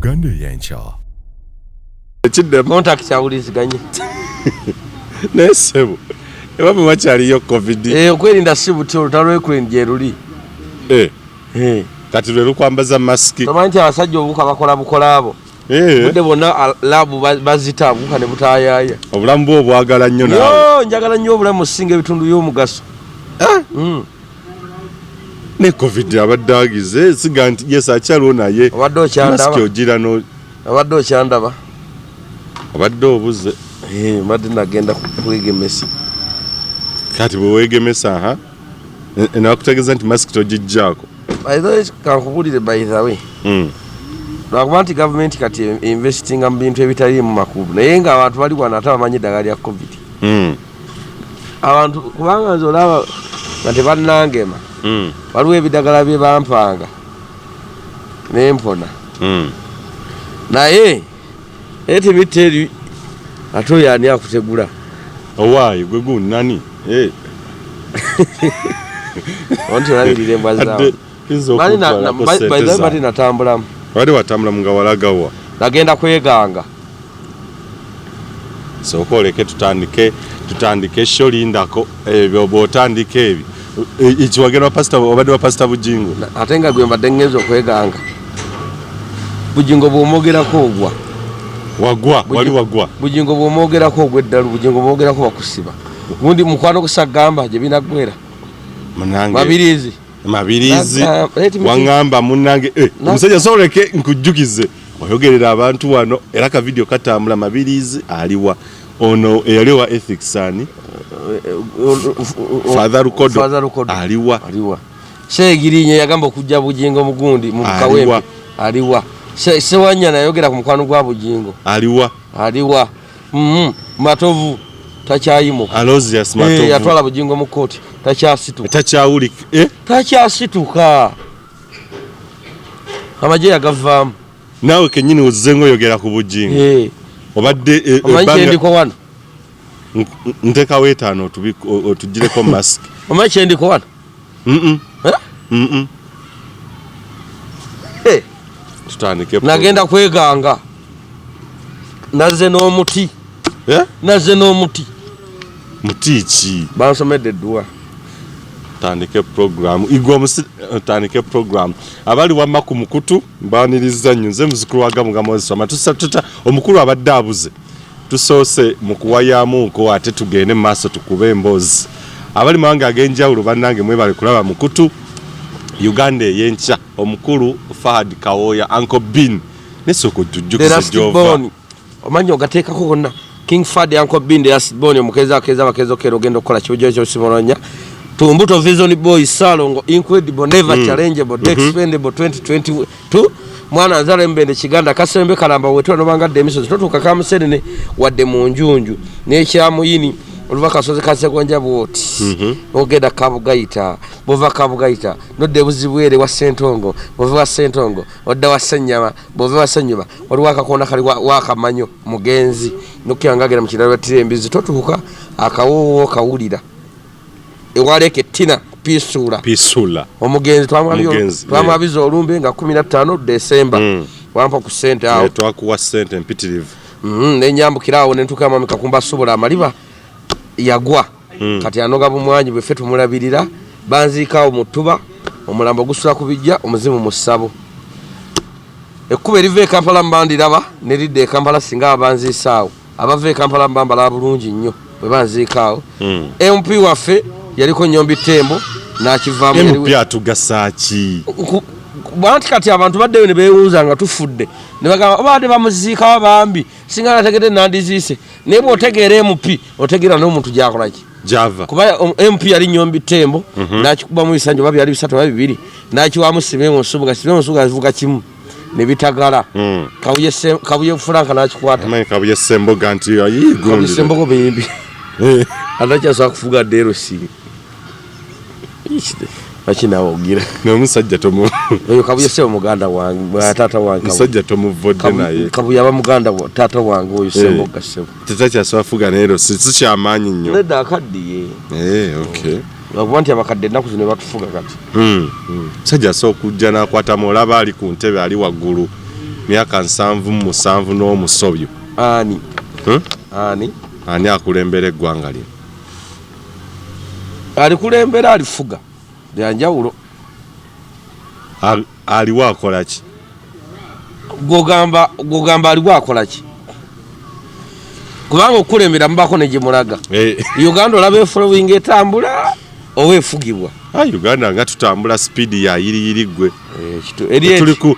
Uganda Ey'enkya. Ekiddemu. Contact awuliziganye. Naye ssebo ewamwe wakyaliyo covid? Eh, okwerinda si buti, olutalo lw'Ukraine gye luli. Eh. Eh. Kati lwe lukwambaza masiki. Tomanyi nti abasajja obuwuka bakola bukola abo. Eh. Budde bwonna laabu bazita obuwuka ne butaayaaya. Obulamu bwo obwagala nnyo naawe. Yo, njagala nnyo obulamu osinga ebitundu by'omugaso. Eh? Ne covid abadde agize siga nti yes akyaliwo naye. Obadde okyandaba. Masiki ogira no. Obadde okyandaba. Obadde obuze. Eh, mbadde nagenda kwegemesa. Kati bwe weegemesa ha? Nakutegeeza nti masiki togijjaako. By the way, kankubulire by the way. Lwakuba nti gavumenti kati investinga mu bintu ebitaliimu makulu, naye ng'abantu bali wano ate bamanyi eddagala lya covid. Abantu kubanga nze olaba nga tebannangema. Waliwo ebidagala bye bampanga nempona. Naye tebita eri ate oyo ani akutegula? Owaayi gwe gundi nani? Eh. Onti olabirira embwa zaawe. Bali natambulamu. Wali watambulamu nga walagawa? Nagenda kweganga. Sooka oleke tutandike show, lindako ebyo bw'otandika ebyo. Ekiwagenda wa pastor, obadde wa pastor Bujingo. Ate nga gwe mbadde ngenze okweganga. Bujingo bw'omwogerako ogwa. Wagwa, wali wagwa. Bujingo bw'omwogerako ogwa eddalu, Bujingo bw'omwogerako bakusiba. Gundi mukwano gusagamba gye binaggwera. Munange. Mabirizi. Mabirizi. Wangamba munnange, omusajja sooleke nkujjukize. Oyogerera abantu wano era ka video katambula. Mabirizi aliwa? Ono eyali wa ethics ani? Father Lukodo. Father Lukodo. Aliwa? Aliwa. Seegirinye yagamba okujja Bujingo mugundi mu Kawempe. Aliwa. Sewanyana yayogera ku mukwano gwa Bujingo. Aliwa. Aliwa. Matovu takyayimuka. Aloysius Matovu. Yatwala Bujingo mu kkooti takyasituka. Takyawulika. Takyasituka. Amagye yagavaamu. Naawe kennyini ozze ng'oyogera ku Bujingo. Obadde Omanyi kyendiko wano? Nteekawo 5 otugireko mask. Omanyi kyendiko wano? Tutandike. Nagenda kweganga. Nazze n'omuti. Nazze n'omuti. Muti ki? Bansomedde edduwa. Tandike program. Igwe tandike program. Abali wamma ku mukutu mbaniriza nnyo. Nze muzukulu wa Gamuga Moses Wama. Tusa omukulu abadde abuze. Tusoose mu kuwayaamuuko ate tugende mu maaso tukube emboozi. Abali mu mawanga ag'enjawulo bannange mwebale kulaba mukutu Uganda ey'enkya. Omukulu Fahad Kawoya, Uncle Bean. Nesooka otujjukize gy'ova. Omanyi ogateekako gonna. King Fahd, Uncle Bean, the last born, omukeza akeza abakezo kero ogenda okukola kibujo kyo simolonya. Tumbuto Vision Boy Salongo Incredible Never Challengeable Expendable 2022 mwana nzala embende Kiganda kasembe kalamba wetwa nobanga demisozi totuuka kamusenene wadde mu njunju n'ekyamuyini oluva kasozi kasegonja bwoti ogenda Kabugayita, bwova Kabugayita nodda ebuzibwere wa Ssentongo, bwova wa Ssentongo odda wa Ssennyama, bwova wa Ssennyama waliwo akakoona kali wakamanyo mugenzi nokira ngagera mu kiralo battira embizi totuuka akawoowo kawulira ewaleka ettina Pisuula. Pisuula. Omugenzi twamwabiza olumbe nga 15 Desemba. Wampa ku ssente awo. Twakuwa ssente mpitirivu. Nenyambukira awo ne ntuuka mwami Kakumba asobola amaliba yagwa. Kati anoga bumwanyi bwe ffe tumulabirira, banziikaawo mu ttuba, omulambo gusula ku bijja, omuzimu mu ssabo. Ekkubo eriva e Kampala mbandiraba ne lidda e Kampala singa abanziisaawo. Abava e Kampala mbambala bulungi nnyo bwe banziikaawo. MP waffe yaliko Nyombi Tembo n'akivaamu. MP atugasa ki? Anti kati abantu baddeyo ne beewuuza nga tufudde ne bagamba obadde bamuziikawo bambi singa nategedde nandiziise. Naye bw'otegeera MP otegeera n'omuntu gy'akola ki? Gy'ava. Kuba MP yali Nyombi Tembo n'akikubamu ebisanja oba byali 3 oba 2 n'akiwamu Simeon Nsubuga. Simeon Nsubuga avuga kimu ne bitagala. Kabuye Frank n'akikwata. Amanyi Kabuye Ssemboga nti ayi gundi. Kabuye Ssemboga bimbi. Atakyasobola kufuga Derosi. Bakinawogira. N'omusajja tomu. Oyo Kabuye Ssemboga muganda wange, taata wange. Omusajja tomuvodde naye. Kabuye aba muganda wa taata wange oyo Ssemboga Ssemboga. Tetakyasobola kufuga leero si kyamaanyi nnyo. Nedda akaddiye. Okay. Lwakuba nti abakadde ennaku zino batufuga kati. Musajja asobola okujja n'akwatamu olaba ali ku ntebe ali waggulu. Myaka 77 n'omusobyo. Ani? Hmm? Ani? Ani akulembera eggwanga lino? Alikulembera alifuga byanjawulo. Aliwo akola ki? Gwogamba aliwo akola ki? Kubanga okukulembera mubako ne gye mulaga. Eh. Uganda olaba efollowing etambula oba efugibwa? Ah, Uganda nga tutambula speed ya yiriyiri ggwe. Eh, Tuli ku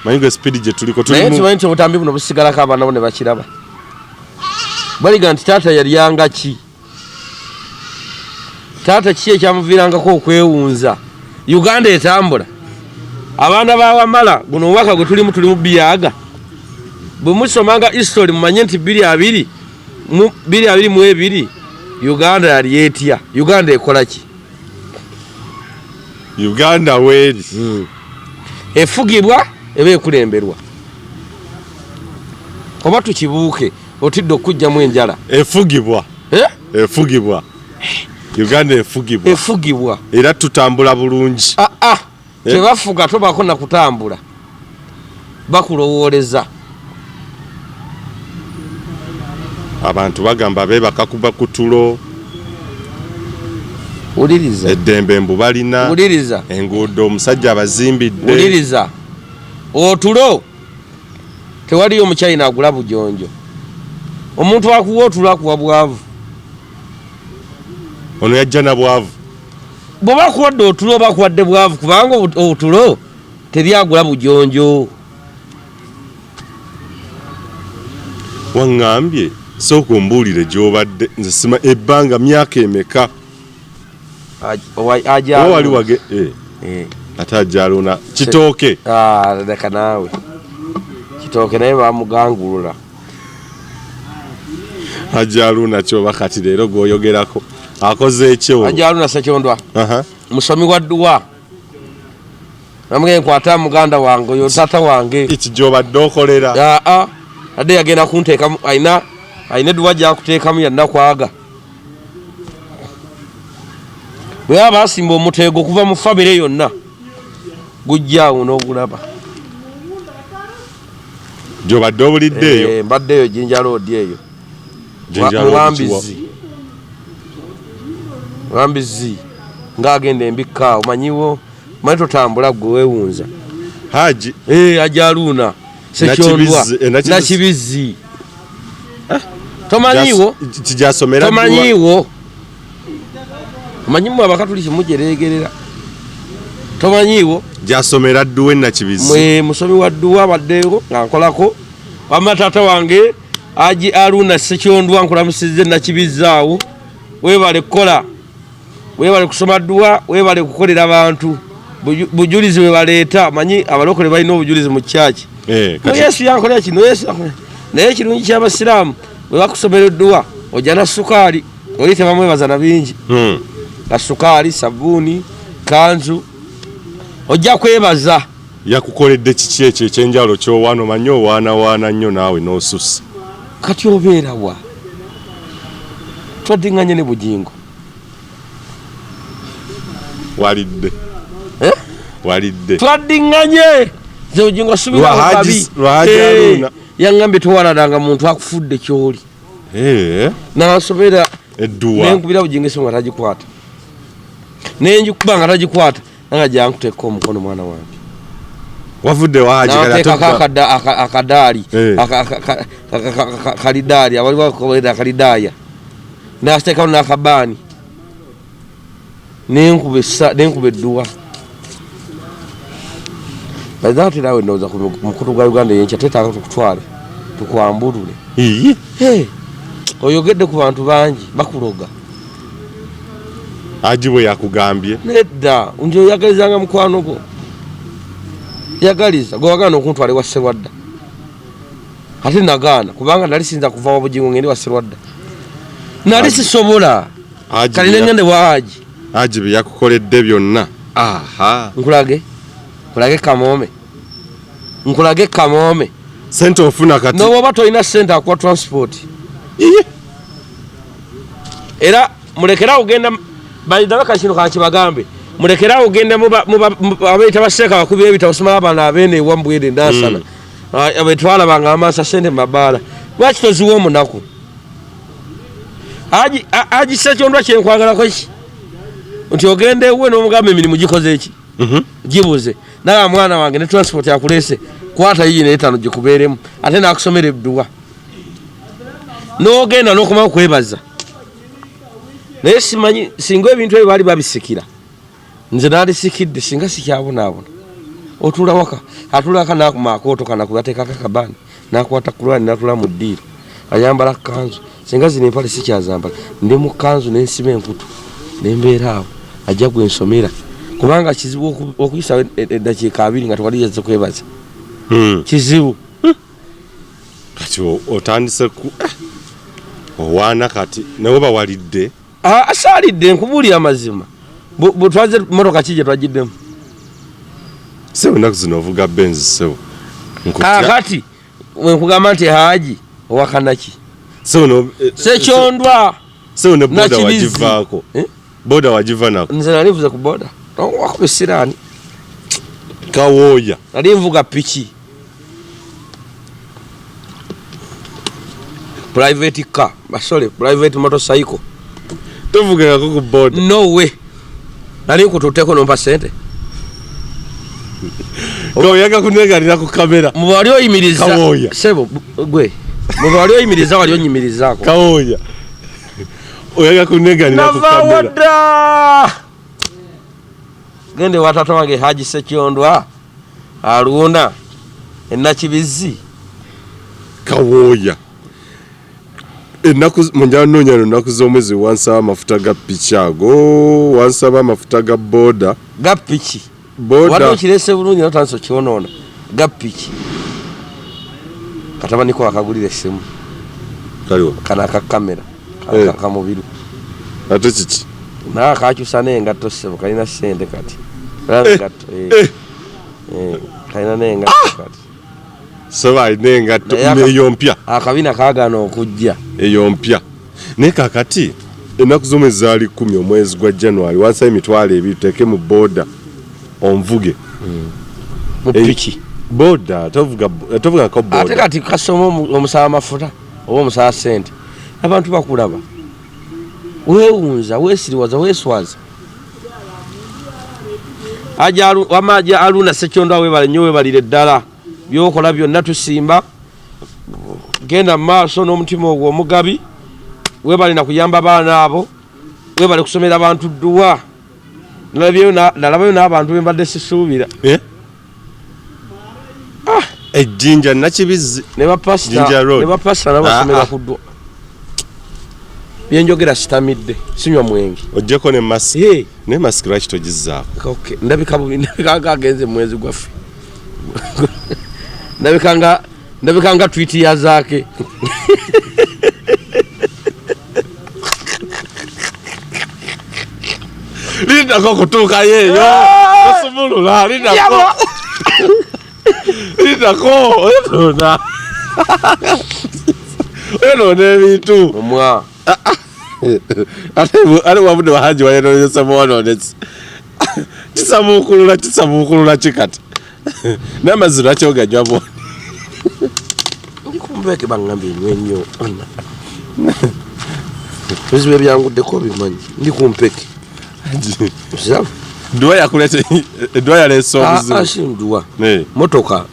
manyi gwe speed gye tuliko naye tumanyi nti obutambi buno busigalako abaana bo ne bakiraba. Baliga nti taata yalyanga ki? Taata kiki ekyamuviirangako okwewunza? Uganda etambula. Abaana ba Wamala guno omwaka gwe tulimu tuli mu biyaga. Bwe musomanga history mumanye nti 2020 mu 2022 Uganda yali etya? Uganda ekola ki? Uganda weeri. Efugibwa eba ekulemberwa. Oba tukibuuke otidde okujjamu enjala. Efugibwa. Eh? Efugibwa. Uganda efugibwa. Efugibwa. Era tutambula bulungi. Ah, ah. Eh? Tebafuga tobaako na kutambula. Bakulowooleza. Abantu bagamba beebaka kuba ku tulo. Wuliriza. Eddembe mbu balina. Wuliriza. Enguudo omusajja abazimbidde. Wuliriza. Otulo tewaliyo omuchina agula bujonjo. Omuntu akuwa otulo akuwa bwavu. Ono yajja na bwavu. Bw'oba akuwadde otulo oba akuwadde bwavu, kubanga otulo teri agula bujonjo. Waŋŋambye sooka ombuulire gy'obadde, nze sima ebbanga myaka emeka? Aja Oba wali wage, eh. Eh. Ate ajja aluna kitooke. Ah, leka naawe. Kitooke naye bamugangulula. Ajja aluna kyoba kati leero gw'oyogerako. Akoze ekyo. Ajja aluna Ssekyondwa. Aha. Musomi wa dduwa. Namwe nkwata muganda wange oyo taata wange. Iki gy'obadde okolera. Aa, adde yagenda kunteekamu, alina edduwa gy'akuteekamu ya nnaku aga. Bwe baba basimba omuteego okuva mu famire yonna, gujja awo n'ogulaba. Gy'obadde obulidde eyo? Mbadde eyo Jinja Road eyo. Jinja Road Muwambizi. kiwa? Muwambizi ng'agenda embikka awo, omanyiwo, omanyi totambula ggwe weewunza. Haji. Haji Haruna, Ssekyondwa, Nakibizi, Nakibizi. Nakibizi. Tomanyiiwo? Kijasomera dduwa. Tomanyiiwo? Omanyi mmwe Abakatuliki mujereegerera. Tomanyiiwo? Gyasomera dduwa e Nakibizi. Mwe musomi wa dduwa abaddeyo nga nkolako. Wamma taata wange Haji Haruna Ssekyondwa nkulamusizza e Nakibizi awo. Weebale kukola, weebale kusoma dduwa, weebale kukolera bantu. Bujulizi bwe baleeta, manyi abalokole balina obujulizi mu church. Kati Yesu yankolera kino, Yesu yankolera. Naye ekirungi ky'Abasiraamu bwe bakusomera edduwa ojja na sukaali, oli tebamwebaza na bingi. Na sukaali, sabbuuni, kanzu, ojja kwebaza. Yakukoledde kiki ekyo ekyenjawulo ky'owaana? Omanyi owaanawaana nnyo naawe n'osusa. Kati obeera wa? Twaddiŋŋanye ne Bugingo. Walidde. Walidde. Twaddiŋŋanye. Nze Bugingo subira Lwa mu Haji kabi. lwa Haji Haruna. Yaŋŋambye towalananga muntu akufudde ky'oli. N'ansobera Edduwa. Ne nkubira Bugingo essimu nga tagikwata. Ne ngikuba nga tagikwata. Nanga jankuteeka omukono mwana wange. Wavudde wa Haji kati ate N'ateekako okuba- akadaali. Kalidaali, abaliwo akola akalidaaya. N'ateekawo n'akabaani. Nenkuba edduwa. By that naawe ndowooza ku mukutu gwa Uganda eyenkya twetaaga tukutwale, tukwambulule. Ii. Hey, oyogedde ku bantu bangi bakuloga. Haji bwe yakugambye? Nedda, nti oyagalizanga mukwano gwo. Yagaliza, gwe wagaana okuntwala ewa Sserwadda. Ate nagaana kubanga nali siyinza kuva wa Bugingo ngende wa Sserwadda. Nali sisobola. Haji Kali nengende wa Haji. Haji bye yakukoledde byonna. Aha. Nkulage. Nkulage kamoome. Nkulage kamoome. Ssente ofuna kati. N'oba tolina ssente akuwa transport. Iye. Era mulekere awo kugenda, bayidaba kati kino kankibagambe. Mulekerawo genda abayita baseeka bakubi ebitabo simala abaana abeene ewa mbwere nansana mm. Bwetwalabanga amansa sente mabaala lwaki toziwa omunaku aji sekyondwa kyenkwagalako ki nti ogenda ewuwe n'omugamba emirimu gikoze eki mhm. gibuze naye mwana wange ne transport akulese kwata yiyi n'etaano gikubeeremu ate n'akusomera edduwa n'ogenda n'okomawo kwebaza naye simanyi singa ebintu ebyo baali babisikira nze nalisikidde singa sikyabonaabona otuula waka atuulaka nakuma akooto kana kugateekako akabaani nakwata kulwani natula mu ddiiro ayambala kanzu singa zino empale sikyazambala ndi mu kanzu nensiba enkutu nembeera awo ajja gwensomera kubanga kizibu okuyisawo eddakiika abiri nga tewali yazze kwebaza hmm. kizibu hmm. Kati otandise ku eh, owaana kati nawe bawalidde ah, asaalidde nkubuulira amazima bwetwaze motoka ki gye twagiddemu sebo ennaku zino ovuga benzi sebo kakati wenkugamba nti haji owakanaki eh, sekyondwa sebo ne boda wagivaako eh? Boda wagiva nako? Nze nali nvuze ku boda. Wakuba esiraani. Kawooya. Nali nvuga piki. Private car, sorry, private motorcycle. Tuvugirako ku boda? No way. Nali nkututteko nompa sente. Oyaga kunegalira ku kamera. Mu wali oyimiriza. Kawooya. Sebo gwe. Mu wali oyimiriza wali onyimirizaako. Kawooya. Oyaga kuneganira ku kamera. Dda. Gende wa taata wange Haji Sekyondwa alunda enakibizi. Kawooya. Ennaku munjanonya ennaku z'omwezi wansaba amafuta ga piki ago, wansaba amafuta ga boda. Ga piki. Boda. Wano kirese bulungi notandise okyonoona. Ga piki. Katabani ko akagulira essimu. Kaliwo. Kana aka kamera. Eh. Kamubiru. Ate kiki? Naye akakyusa n'engatto ssebo kalina ssente kati. Engatto. Eh. Eh. eh. Kalina n'engatto ah! kati. Ssebo alina engatto eyo mpya. Akabina kaagaana okujja. Eyo mpya. Naye kakati ennaku z'omwezi zaali 10 omwezi gwa January wansaba 20,000 tuteeke mu boda onvuge. Hmm. Mu piki. Boda tovuga tovugako boda. Ate kati kasoma omusaba amafuta oba omusaba ssente abantu bakulaba weewunza weesiriwaza weeswaza. Wamma aja Aluna Ssekyondo webale nnyo webalire ddala byokola byonna tusimba genda mu maaso n'omutima ogwo omugabi webale na kuyamba baana abo webale kusomera bantu dduwa nalabayo n'abantu bembadde sisuubira eh? ah! Ejjinja Nakibizzi ne bapasita nabo basomera ah, ah. ku ddwa byenjogera sitamidde sinywa mwenge ojjeko ne masiki naye masiki lwaki togizzaako ndabika bubi ndabika nga agenze mu mwezi gwaffe ndabika nga ndabika nga tweet ya zaake lindako okutuukayo eyo osumulula lindako lindako oyonoona oyonoona ebintu omwa ate wabudde wahaji wayononesa muwononesi kisamuukulula kisamuukulula ki kati n'amazzi lwaki oganywa bwoni ndikumbeke bangambye enywe nnyo ebizibu ebyanguddeko obimanyi ndi ku mpeke Dua yakulete dua yaleese obuzibu. Ah, si dua. Motoka.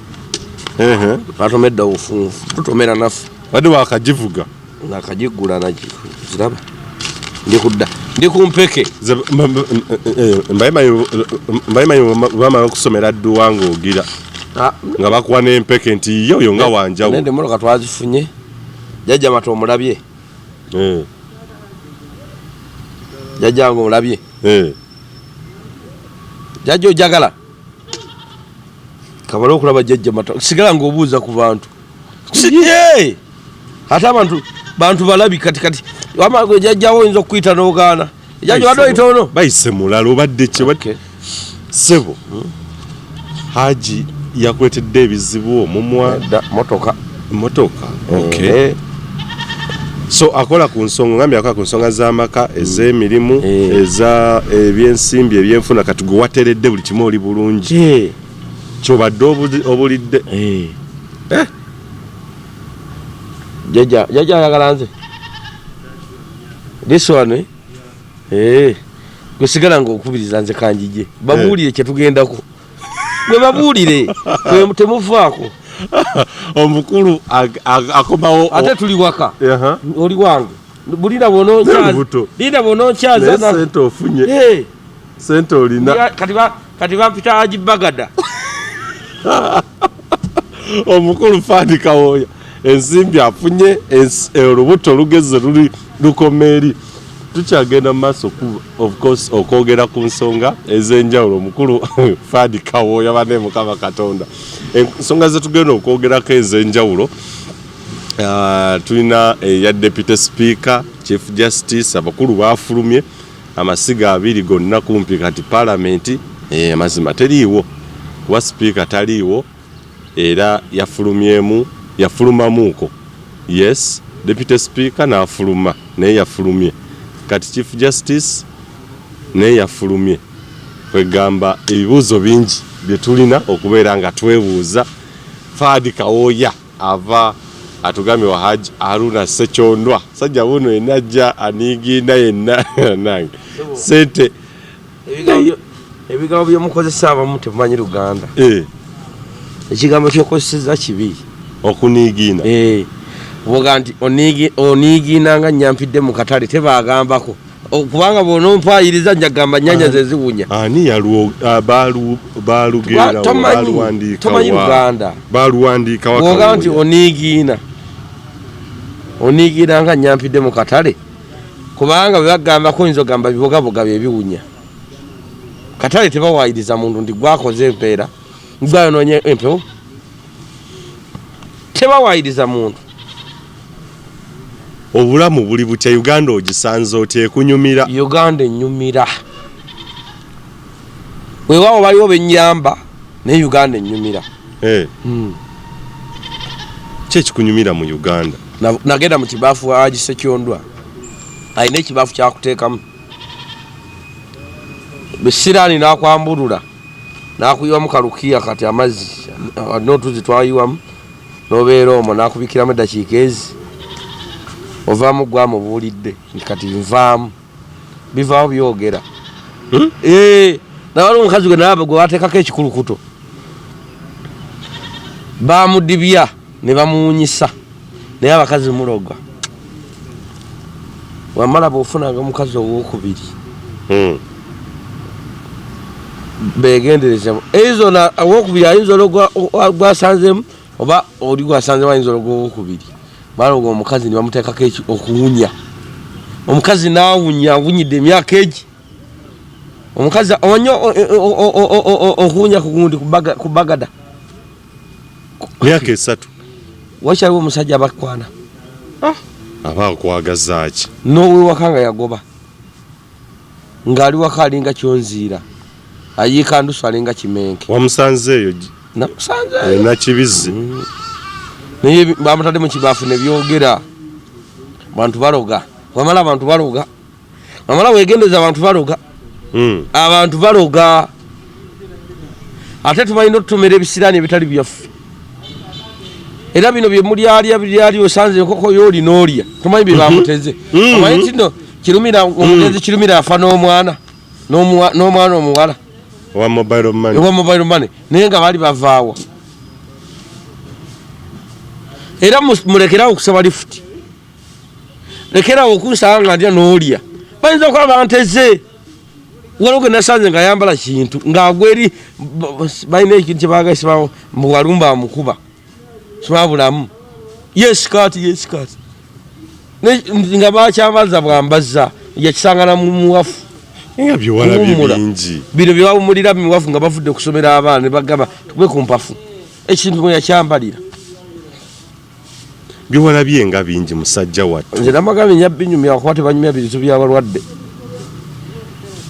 Batomedde obufunvu tutomera naffe. Wadde wakagivuga. Nakagigula nagiraba ndi kudda ndi ku mpeke. Mbaye manyi bamala okusomera dduwa ng'ogira ah. nga bakuwa n'empeke nti ye oyo nga wanjawulo. Nende motoka twazifunye jjajja Mata omulabye. Eh. Jjajja wange omulabye. Eh. Jjajja ojagala kabale okulaba jjajja Mata sigala ng'obuuza ku bantu. Ate abantu bantu balabi kati kati wama gwe jjajja wo oyinza okukuyita n'ogaana. Jjajja obadde oyita ono? Bayise mulala obadde ki? Okay. Ssebo Haji yakuleetedde ebizibu omumwa? Nedda, motoka. Motoka. Okay. Eh. So akola ku nsonga, ngambye akola ku nsonga z'amaka, ez'emirimu, Eh. eza ebyensimbi, ebyenfuna. Kati gwe wateredde buli kimu, oli bulungi? Eh. Kyobadde obulidde? Eh. Jajja, jajja ayagala nze this one, eh? Eh. Gwe sigala nga okubiriza nze kanjije babuulire kyetugendako, gwe babuulire. Gwe temuvaako. Omukulu akomawo. Ate tuli waka. Oli wange bulira. N'olubuto. Linda bwononkyaza. Naye sente ofunye? Eh. Sente olina? Kati bampita Ajibagada. Omukulu Fadi Kawooya ensimbi afunye, olubuto lugeze luli lukoma eri. Tukyagenda mu maaso of course okwogera ku nsonga ez'enjawulo. Omukulu Fadi Kawooya, bane Mukama Katonda, ensonga zetugenda okwogerako ez'enjawulo, tulina eya deputy speaker, chief justice, abakulu bafulumye amasiga abiri gonna kumpi. Kati palamenti, amazima teriiwo kuba speaker taliiwo, era yafulumyemu, yafulumamuuko. Yes, deputy speaker n'afuluma, naye yafulumye. Kati chief justice naye yafulumye. Kwegamba ebibuuzo bingi bye tulina okubeera nga twebuuza. Fadi Kawooya ava atugambye wa Haji Haruna Sekyondwa, sajja buno yenna ajja aniigiina yenna nange sente. Ebigambo byomukozesa abamu temumanyi Luganda. Ekigambo kyokozeseza kibi. Okuniigiina. Eh, bwoga nti oniigiina nga nyampidde mu katale, tebagambako. Kubanga bw'onompayiriza njagamba nyanya ze ziwunya. Ani balugeera? Baluwandiika? Tomanyi Luganda. Baluwandiika? Bwoga nti oniigiina, oniigiina nga nyampidde mu katale, kubanga bwe bagambako oyinza ogamba bibogaboga byebiwunya. Katale tebawayiriza muntu nti gwakoze empeera, gwayonoonye empewo, tebawayiriza muntu. Obulamu buli butya? Uganda ogisanze otya? Ekunyumira? Uganda enyumira, weewaawo baliwo benyamba, naye Uganda enyumira. Eh. Ki ekikunyumira mu Uganda? Nagenda mu kibaafu wa Gisekyondwa, alina ekibaafu kyakuteekamu besiraani, nakwambulula nakuyiwamu kalukiya. Kati amazzi n'otuzi twayiwamu, nobeera omwo, nakubikiramu eddakiika ezi ovaamu gwamubuulidde nti kati nvaamu, bivaawo byogera. Hmm? Eh, nawaliwo omukazi gwe nalaba gwe bateekako ekikulukuto, bamudibya ne bamuwunyisa. Naye abakazi muloga. Wamala bwofunanga omukazi owokubiri, begendereza ezo owokubiri ayinza ologwa gwasanzemu, oba oli gwasanzemu ayinza ologwa owokubiri. Baloga omukazi ne bamuteekako okuwunya, omukazi nawunya, awunyidde emyaka egi. Omukazi omanyi okuwunya kugundi ku bagada. Myaka 3. Wakyaliwo omusajja abakwana. Aba akwagazaaki? N'owewaka nga yagoba, ng'ali waka alinga kyonziira, ayiika ndusu, alinga kimenke. Wamusanze eyo? Namusanze. Nakibizi? Naye bamutadde mu kibaafu ne byogera. Bantu baloga, wamala abantu baloga, wamala wegendeza, abantu baloga. Abantu baloga, ate tubalina otutumira ebisiraani ebitali byaffe. Era bino byemulyalya byali osanze enkoko yooli n'olya, tumanyi bye bamuteze. Omanyi nti no Kirumira, omugenzi Kirumira afa n'omwana n'omwana omuwala. Owa mobile money. Owa mobile money, naye nga baali bavaawa. Era mulekerawo okusaba lifuti, lekerawo okunsanga nga ndya n'olya, bayinza okuba banteze. Waliwo gwe nasanze nga ayambala kintu ng'agwa eri, balina ekintu kyebagasibawo mbuwalumba amukuba sibabulamu yesikaati yesikaati nga bakyambaza bwambaza, yakisangana mu muwafu. Nga byewalabye Kuwummula. bingi. Bino byebawumulira miwafu nga bavudde okusomera abaana ne bagamba tugwe ku mpafu, ekintu mwe yakyambalira. Byewalabye nga bingi, musajja wattu. Nze namagambye nya binyumya kuba tebanyumya bizibu by'abalwadde,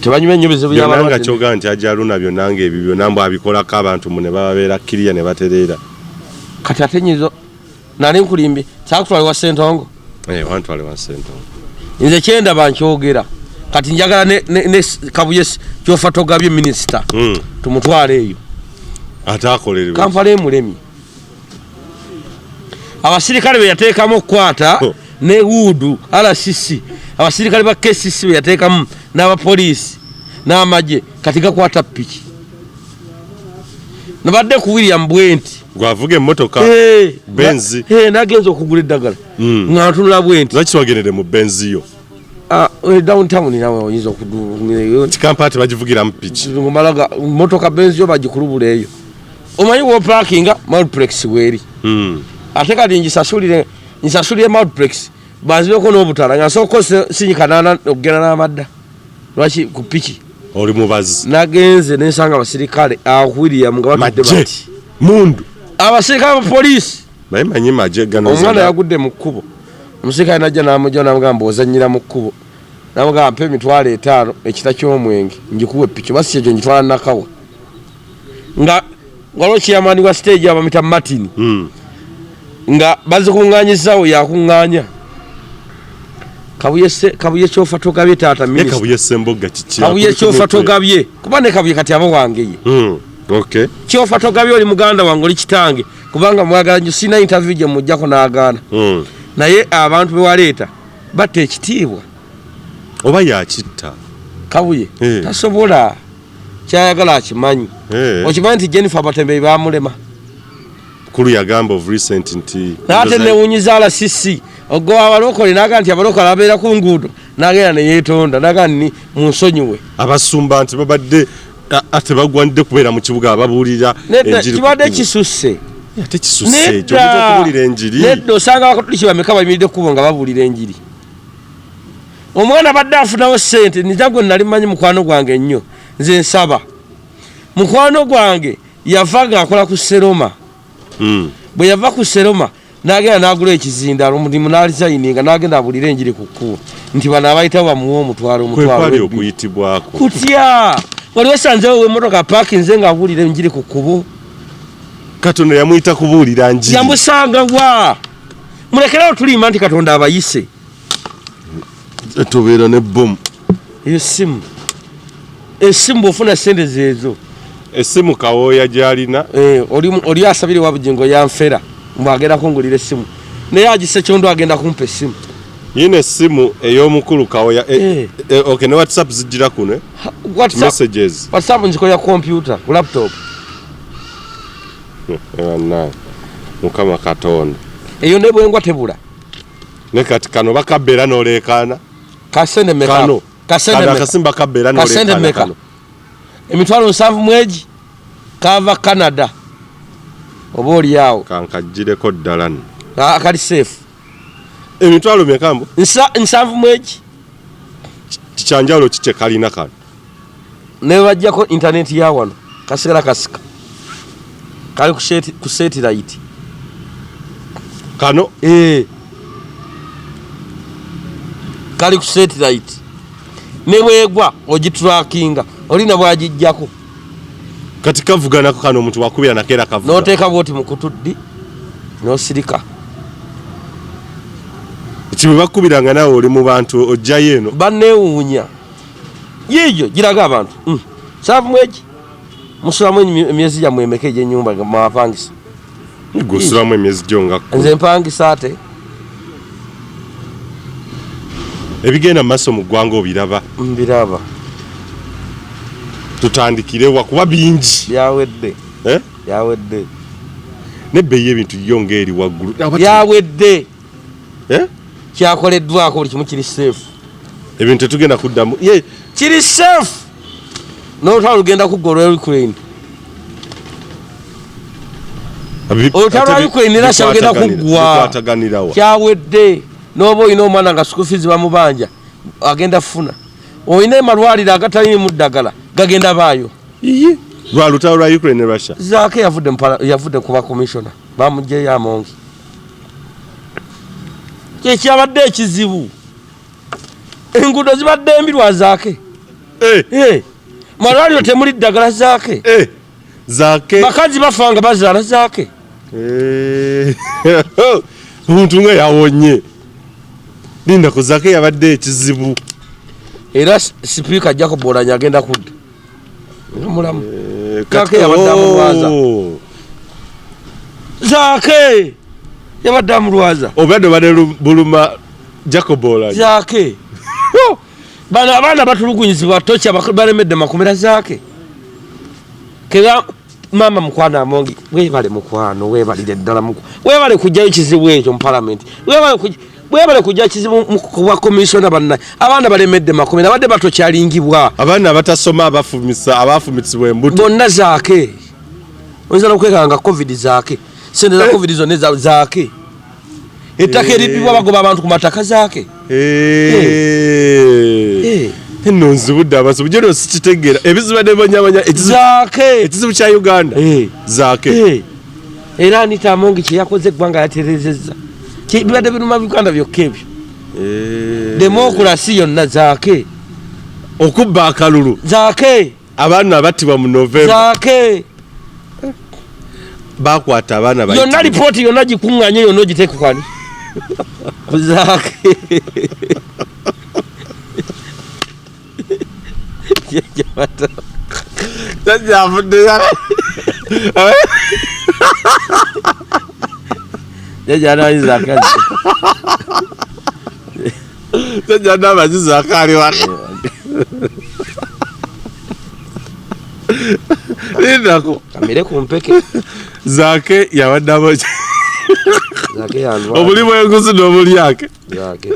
tebanyumya nnyo bizibu Byonna nga by'abalwadde. Kyogaa nti ajaluna byonna nga ebyo byonna mbu abikolako abantu mu ne bababeera kiriya ne batereera. Kati ate nyizo nali nkulimbye, kyakutwala wa Sentongo. Eh, wantwale wa Ssentongo. Nze kyendaba nkyogera kati njagala ne Kabuye kyofa togabye minisita tumutwale eyo ate akolerwe Kampala emulemi abasirikale be yateekamu okukwata Oh. ne wuudu RCC, abasirikale ba KCC be yateekamu n'abapoliisi n'amagye kati gakwata piki. Nabadde ku William bwenti gwavuga emmotoka Eh, Benz. Nagenza okugula eddagala nga ntunula bwenti. Lwaki wagendere mu Benz yo? Ah, downtown nawe oyinza okudu Kampala tebagivugiramu piki. Ngomalaga motoka Benz yo bagikulubula eyo, omanyi wopakinga multiplex weeri. Ate kati ngisasulire multiplex banzibeko n'obutala nga nsooka sinyika nana okugenda n'amadda lwaki ku piki. Oli mubazi. Nagenze nensanga abasirikale awo ku William nga batudde Magye bati mundu abasirikale ba poliisi. Naye manyi magye gano. Omwana yagudde mu kkubo, omusirikale najja n'amugja n'amugamba ozannyira mu kkubo, n'amugamba mpa 50,000 ekita ky'omwenge ngikuwa epiki oba si kyekyo ngitwala Nakawa, nga waliwo chairman wa stage abamita Martin nga bazikuŋŋaanyizaawo yakuŋŋaanya Kabuye kyofa togabye taata Ne minisita. Kabuye Ssemboga kiki? Kabuye kyofa togabye, kuba ne Kabuye kati aba wange ye. Okay. Kyofa togabye oli muganda wange, oli kitange, kubanga mwagala nnyo, sirina interview gye mujjako n'agaana. Naye abantu be waleeta batta ekitiibwa. Oba yakitta. Kabuye Eh. tasobola, kyayagala akimanyi. Okimanyi nti Jennifer Batembeyi bamulema? Kulu yagamba of recent nti Naate newunyiza RCC ogowa abalokole naga nti abalokole abeera ku nguudo, nagenda neyeetonda naga ni munsonyiwe. Abasumba nti babadde tebagwanidde kubeera mu kibuga ababuulira Nedda, enjiri ku kibadde kkubo. kisusse. Ate kisusse ekyo omuntu okubuulira enjiri. Nedda, osanga abakatuliki bameka bayimiridde kkubo nga babuulira enjiri. Omwana abadde afunawo ssente nija gwe nali mmanyi mukwano gwange ennyo, nze nsaba mukwano gwange yava ng'akola ku Seroma. Bwe yava ku Seroma n'agenda n'agula ekizindaalo, omulimu n'alizayininga, n'agenda abuulira enjiri ku kkubo nti bano abayitawo bamuwe omutwalo Kwe omutwalo kwali ebiri. okuyitibwako. Kutya wali osanzewo w'emmotoka paakinze ng'abuulira enjiri ku kkubo? Katonda yamuyita kubuulira njiri. Yamusanga wa? Mulekerawo tulimba nti Katonda abayise. Tobeera ne bomu. Eyo simu, esimu bw'ofuna ssente zeezo. Essimu Kawooya gy'alina. Eh, oli asabire wa Bugingo yanfera mbwagenda kungulira essimu, naye agise kyondo agenda kumpa essimu. Yina essimu ey'omukulu Kawooya. Eh. Okay, ne WhatsApp zijjira kuno, eh? Ha, WhatsApp, Messages. WhatsApp nzikolera computer ku laptop. Bannange, Mukama Katonda. Eyo ne bwengwa tebula. Ne kati kano bakabba era n'oleekaana. Kasente meka? Kano. Kasente Kano meka? akasimu bakabba era Kasente n'oleekaana meka? kano. 70,000 mwegi kava Canada oba oli awo. Kankagireko ddala nno. Ah, kali safe. Emitwalo meka mbu? 70 mwegi. Kikyanjawulo ki kye kalina kano? Ne bajjako internet ya wano kasigala kasika kali ku satellite. Kano? Kali ku satellite. Ne bwegwa ogitrackinga olina bwagijjako. Kati kavuga nako kano omuntu wakubira nakeera kavuga. N'oteeka bw'oti mu kutuddi n'osirika. Kibe bakubiranga naawe oli mu bantu ojjayo eno. Banneewuunya. Yiiyo giraga abantu. 70 mwegi. Musulamu emyezi gyammwe emeka egy'ennyumba nga mwapangisa? Gwe osulamu emyezi gyo nga kkumi. Nze mpangisa ate. Ebigenda mu maaso mu ggwanga obiraba? Mbiraba. Tutandikire wa kuba bingi. Byawedde. Eh? Byawedde. N'ebbeeyi y'ebintu yo ng'eri waggulu. Byawedde. Eh? Kyakoleddwako buli kimu kiri safe. Ebintu tetugenda kuddamu. Ye. Kiri safe. N'olutalo lugenda kuggwa olwa Ukraine. Olutalo lwa Ukraine era kyagenda kuggwa. Bikwataganirawa. Kyawedde. N'oba olina omwana nga school fees bamubanja agenda kufuna. Olina amalwaliro agataliimu ddagala gagenda baayo. Iye. Lwa lutalo lwa Ukraine ne Russia. Zaake yavudde kuba commissioner. Bamuggyeyo Amongi. Kye kyabadde ekizibu. Enguudo zibadde mbi lwa Zaake. Malwaliro temuli ddagala Zaake. Zaake. Bakazi bafa nga bazaala Zaake. Omuntu nga yawonye. Linda ku Zaake yabadde ekizibu. Era sipiika Jacob Oulanyah agenda kudda nga mulamu. Eh, Zaake yabadde amulwaza. Oh. Zaake yabadde amulwaza. Obulwadde obadde buluma Jacob Oulanyah. Zaake. Bano abaana batulugunyizibwa tokya balemedde makomera Zaake. Kera maama mukwano Amongi webale mukwano webalire ddala webale kujjayo kizibu ekyo mu palamenti, webale kujja kizibu ku komisona banna abaana balemedde makomera abadde batokyalingibwa abaana abatasoma abafumisibwa embuto bonna Zaake. Oyinza n'okwekanga covid Zaake, sente za covid zonna Zaake, ettaka eribbibwa bagoba abantu ku mataka Zaake. Nno nzibudde abazibu gye sikitegeera ebizibu nebonyabanya Zaake ekizibu kya Uganda Zaake. Era Anita Amongi kye yakoze eggwanga yaterezezza bibadde biruma Uganda byokka ebyo. Demokulasi yonna Zaake. Okubba akalulu Zaake. Abaana abattibwa mu November Zaake. Bakwata abaana yonna lipooti yonna gikuŋŋaanye yonna ogiteeke kwani Zaake. Jjajja avudde Jjajja anamanyi Zaake. Jjajja anamanyi Zaake ali wano. Lindako. Kamere ku mpeke. Zaake yabadde obuli bw'enguzi n'obulyake. Zaake.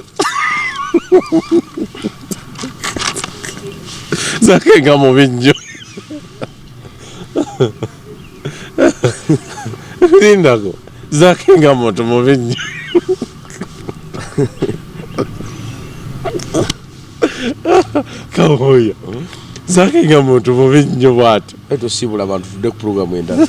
Zaake nga mubi nnyo. Lindako. Zaake nga muntu mubi nnyo. Kawoya. Zaake nga muntu mubi nnyo bw'atyo. Tusiibula abantu tudde ku pulogulaamu endala.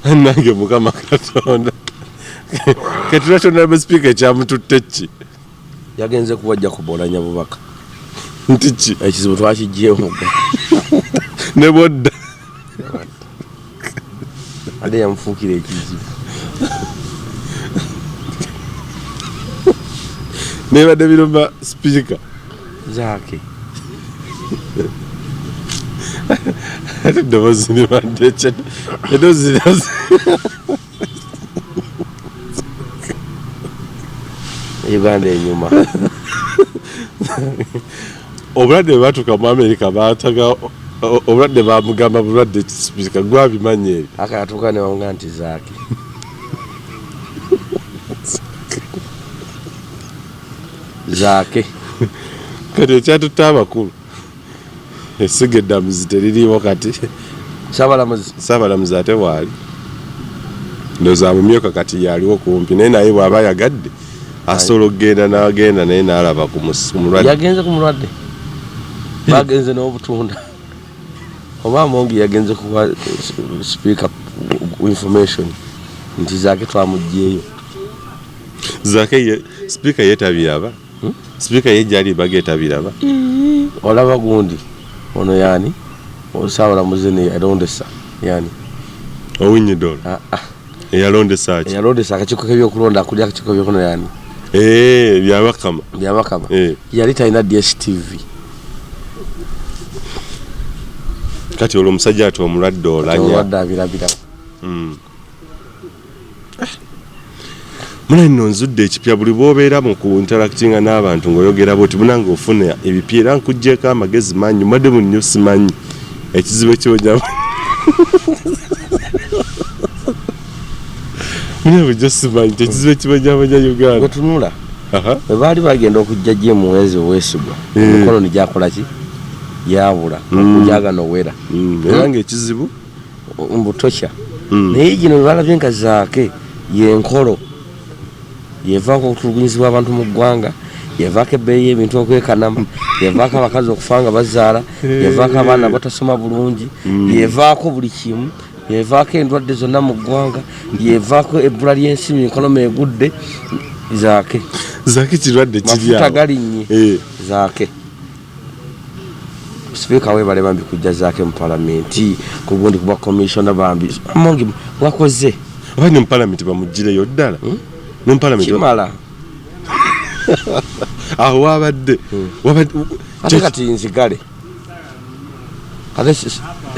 Nange Mukama Katonda. Ketula kyonna sipiika ekyamututte ki? Yagenze kuwa Jacob Oulanyah bubaka. Nti ki? Ekizibu twakiggyewo. Ne bw'odda. Ate yamufuukira ekizibu. Nebadde biruma sipiika. Zaake. Ate eddoboozi libadde ki? Eddoboozi Uganda enyuma. Obulwadde bwe batuuka mu Amerika baataga obulwadde bamugamba bulwadde sipiika gwabimanyi ebyo. Aka yatuuka ne bamugamba nti Zaake. Zaake. Kati ekyatutte abakulu essiga eddamuzi teririiwo kati. Ssaabalamuzi. Ssaabalamuzi ate waali. Ndowooza amumyuka kati yaliwo kumpi naye naye bw'aba ayagadde asobola okugenda n'agenda naye n'alaba ku mulwadde. Yagenze ku mulwadde. Bagenze n'obutunda. Oba Amongi yagenze kuwa speaker information nti Zaake twamuggyeeyo. Zaake speaker yeetabiraba. Speaker ye gyali bageetabiraba. Olaba gundi ono yaani Ssaabalamuzi ne yalondesa yaani Owiny-Dollo. Eyalondesa ki? Eyalondesa akakiiko k'ebyokulonda akulira akakiiko k'ebyokulonda yaani Byabakama. Byabakama. Yali talina DSTV. Kati olwo omusajja ati omulwadde Oulanyah. Omulwadde abirabira. Muna nno nzudde ekipya buli bw'obeera mu ku interactinga n'abantu ng'oyogera bw'oti munange ofuna ebipya era nkuggyeko amagezi mangi mbadde munnyo simanyi ekizibu ekiwonya muna bulijjo simanyi nti ekizibu ekibonyabonya Uganda. Bwe tunula bwe baali bagenda okujja gye muwezi oweesigwa emikono ne gyakola ki yabula okugyagana owera era ng'ekizibu mbutokya naye gino bwe balabye nga Zaake y'enkolo yevaako okutulugunyizibwa abantu mu ggwanga, yevaako ebbeeyi y'ebintu okwekanama, yevaako abakazi okufa nga bazaala, yevaako abaana abatasoma bulungi, yevaako buli kimu, yevaako endwadde zonna mu ggwanga, yevaako ebbula ly'ensimbi ekonoma egudde. Zaake. Zaake kirwadde kiri Mafuta awo. Galinnye. Zaake. Sipiika webale bambi kujja zaake mu palamenti ku gundi kubwa komishona bambi Amongi wakoze. Oba ne mu palamenti bamugireyo ddala? Ne mu palamenti kimala. Awo wabadde. Wabadde Ate kati nzigale. Ate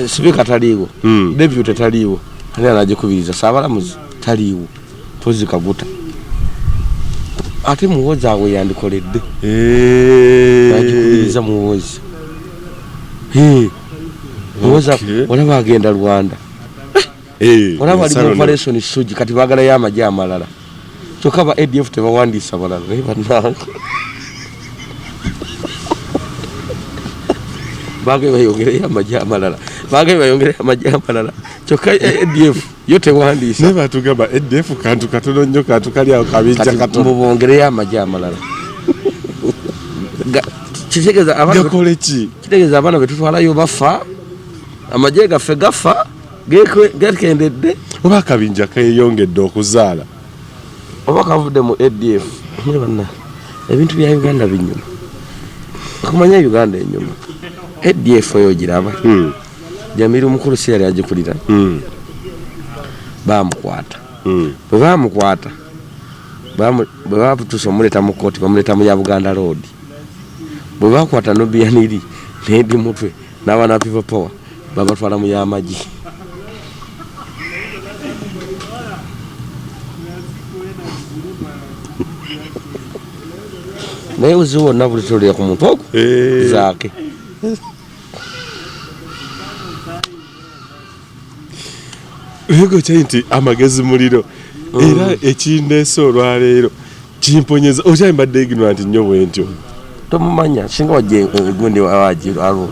sipiika taliiwo. Deputy taliiwo. Ani anagikubiriza? Ssaabalamuzi taliiwo. Mpozi Kaguta. Ate Muhoozi awo yandikoledde. Agikubiriza Muhoozi. Muhoozi olaba agenda Rwanda. Olaba ali mu operation Suji kati baagalayo amagye amalala. Kyokka ba ADF tebawandiisa balala naye bannange. Baagala bayongereyo amagye amalala. Baagala bayongereyo amagye amalala. Kyokka ADF yo tewandiisa. Naye batugamba ADF kantu katono nnyo, kantu kali awo kabijja katono. Mbu bongereyo amagye amalala. Kitegeeza abaana Gakole ki? Kitegeeza abaana be tutwalayo bafa, amagye gaffe gafa, gekendedde. Oba akabinja keeyongedde okuzaala. Oba kavudde mu ADF. Naye banna, ebintu bya Uganda binyuma. Okumanya Uganda enyuma. ADF oyo ogiraba. Jamiru mukulu si yali agikulira. Baamukwata. Bwe baamukwata, bwe batuusa omuleeta mu kkooti, bamuleeta mu ya Buganda Road. Bwe bakwata Nubian Li n'Eddie Mutwe n'abaana ba People Power, babatwala mu y'amagye. Naye obuzibu bwonna bulitulira ku muntu ogwo zaake. Naye kyali nti amagezi muliro. Era ekindeese olwaleero kimponyeza. Okyali mbadde ignorant nnyo bwe ntyo. Tomumanya, singa wajja egundi waji alo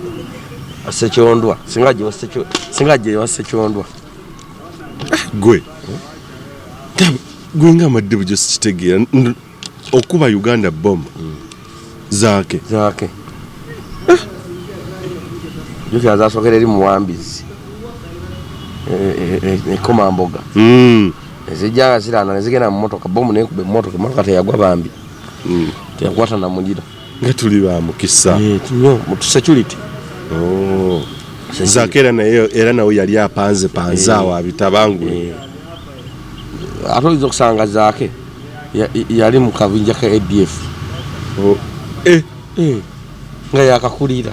Ssekyondwa, singa wajja wa singa wajja wa Ssekyondwa. Gwe. Gwe nga amadde bujo sikitegeera. Okuba Uganda bomb. Zaake. Zaake. Jjukira zasookera eri Muwambizi. Ekomamboga. Ezijja nga ziraana ne zigenda mu mmotoka, bomu n'ekuba emmotoka, emmotoka teyagwa bambi. Teyakwata na muliro. Nga tuli ba mukisa. Nnyo, mu security. Zaake era naye, era nawe yali apanze panze awo abitabangule. Ate oyinza okusanga Zaake yali mu kabinja ka ADF. Nga yakakulira.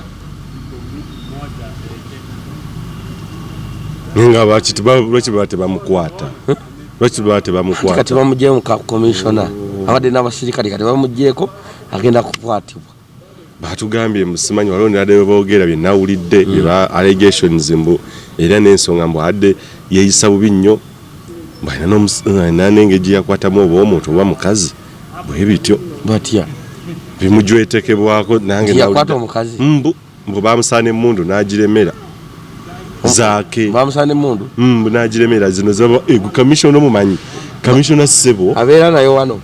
Nga lwaki baba tebamukwata? Lwaki baba tebamukwata? Kati bamuggyeyo mu commissioner. Abadde n'abasirikale kati bamuggyeko agenda kukwatibwa. Batugambye musimanyi waliwo ne boogera bye nawulidde bye ba allegations mbu era n'ensonga mbu adde yeeyisa bubi nnyo. Mbu alina n'engeri gye yakwatamu oba omuntu oba mukazi bwe bityo. Batya? Bimujwetekebwako nange Nti yakwata nawulidde. omukazi? Mbu bamusaana emmundu n'agiremera. Zaake. Bamusaana emmundu? Mbu n'agiremera zino zaba, gu commissioner omumanyi. Commissioner Ssebo. Abeera nayo wano.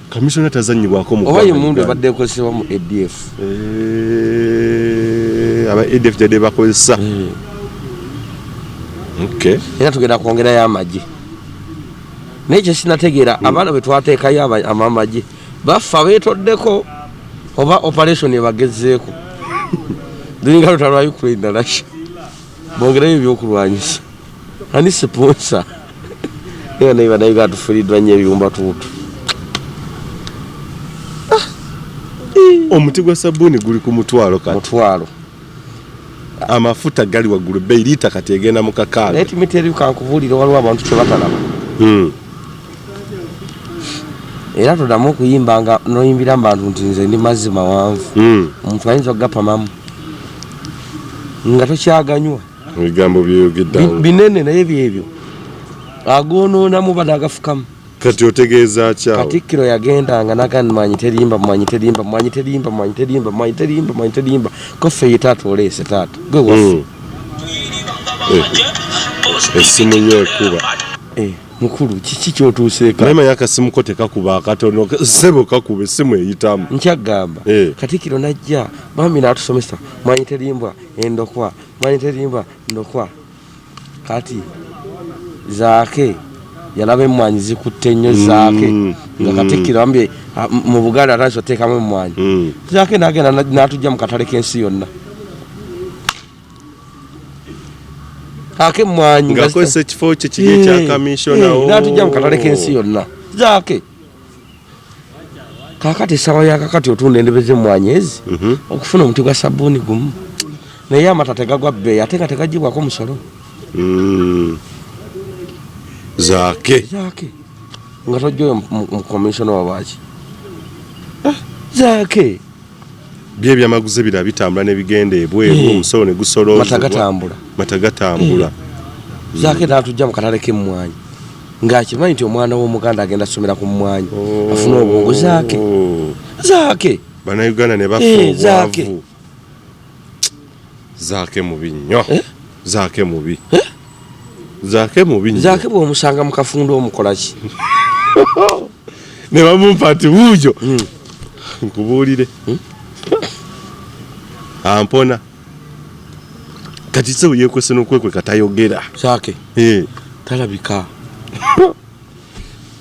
Commissioner tazannyibwako mu Oba ye ggwanga mmundu Uganda. ebadde ekozesebwa mu ADF. Aba ADF gyadde bakozesa. Era tugenda kwongerayo amagye. Naye kye sinategeera, abaana be twateekayo amagye bafa beetoddeko oba operation ebagezeeko. Lulinga lutalo lwa Ukraine na Russia. Bongereyo ebyokulwanyisa. Ani sponsor? Era naye bannayuganda tufiiriddwa nnyo ebiwumbatuutu. Omuti gwa sabbuuni guli ku mutwalo kati. Mutwalo. Amafuta gali waggulu, bbeeyi liita kati egenda mu kakaaga. Naye timiteri kankubuulire, waliwo abantu kye batalaba. Era toddamu okuyimba nga n'oyimbira mu bantu nti nze ndi mazzi mawanvu. Omuntu ayinza okugapamamu nga tokyaganywa. Ebigambo byeyogedde awo. Binene naye byebyo. Agoonoona n'agafukamu. Kati otegeeza ki awo? Katikkiro yagendanga n'agamba mwanyi terimba, mwanyi terimba, mwanyi terimba, mwanyi terimba, mwanyi terimba, mwanyi terimba. Ko ffe ye taata oleese taata. Gwe waffe. Essimu yo ekuba. Mukulu, kiki ky'otuuseeko? Naye manyi akasimu ko tekakuba akatono, ssebo kakuba essimu eyitamu. Nkyagamba. Katikkiro n'ajja, bambi n'atusomesa, mwanyi terimbwa, endokwa, mwanyi terimbwa, ndokwa. Kati Zaake yalaba emmwanyi zikutte nnyo Zaake. Nga Katikkiro bambi, mu Buganda atandise oteekamu emmwanyi. Zaake n'agenda n'atujja mu katale k'ensi yonna. Ak'emmwanyi ng'akozesa ekifo kye kiri ekya kamishona. N'atujja mu katale k'ensi yonna. Zaake kakati essaawa ya kakati otunda endebe z'emmwanyi ezi okufuna omuti gwa sabbuuni gumu, naye amata tegagwa bbeeyi ate nga tegagibwako musolo. Zaake. Zaake nga tojja oyo mukomishona wabaki Zaake. Byo ebyamaguzi ebirala bitambula ne bigenda ebweru, omusolo ne gusoloozebwa. Mata gatambula. Mata gatambula. Zaake n'atujja mu katale k'emmwanyi ng'akimanyi nti omwana w'Omuganda agenda somera ku mmwanyi afune obwongo. Zaake. Zaake. Bannayuganda ne bafa Eh, Zaake. obwavu. Zaake mubi nnyo. Eh? Zaake mubi. Zaake mubi nnyo. Zaake bw'omusanga mu kafundo omukola ki? Ne bamumpa nti wuuyo nkubuulire ampona. Kati se yeekwese n'okwekweka tayogera. Zaake talabika.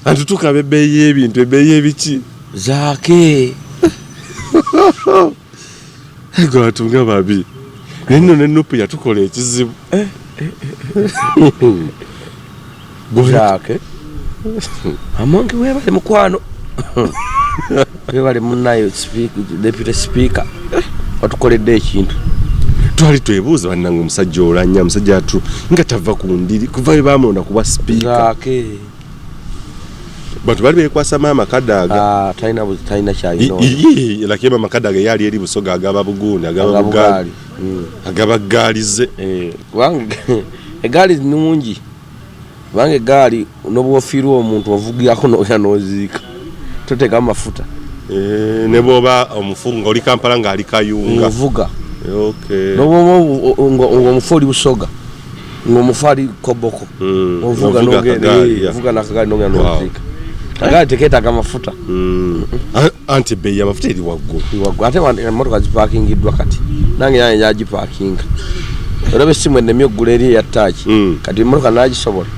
Anti tukaba ebbeeyi y'ebintu, ebbeeyi y'ebiki. Zaake. Bantu nga babi, naye nno ne NUP yatukola ekizibu. Zaake Amongi, webale mukwano, webale munayo deputy speaker, watukoledde ekintu. Twali twebuuza, bannange, omusajja olanya, omusajja atu nga tava ku ndiri kuva bwe bamulonda kuba sipiika. Zaake. Bantu bali bekwasa maama Kadaaga. Ah, talina talina kyalina. Lakini maama Kadaaga yali eri Busoga agaba bugundi, agaba bugaali, agaba gaali ze. Eh, kubanga egaali nungi, kubanga egaali nobwofiirwa omuntu ovugirako nogenda noziika, toteekamu mafuta. Eh, ne bwoba omufu nga oli Kampala ng'ali Kayunga. Ovuga. Okay. Nobwoba ng'omufu oli Busoga, ng'omufu ali Koboko, ovuga. Ovuga akagaali, yeah. Ovuga nakagaali nogenda noziika. Agaali tekeetaaga mafuta. Anti ebbeeyi y'amafuta eri waggulu. Waggulu. Ate emmotoka zipakingiddwa kati, nange yange yagipakinga. Olaba essimu ennemye oggula eri eya taaki. Kati emmotoka nagisobola,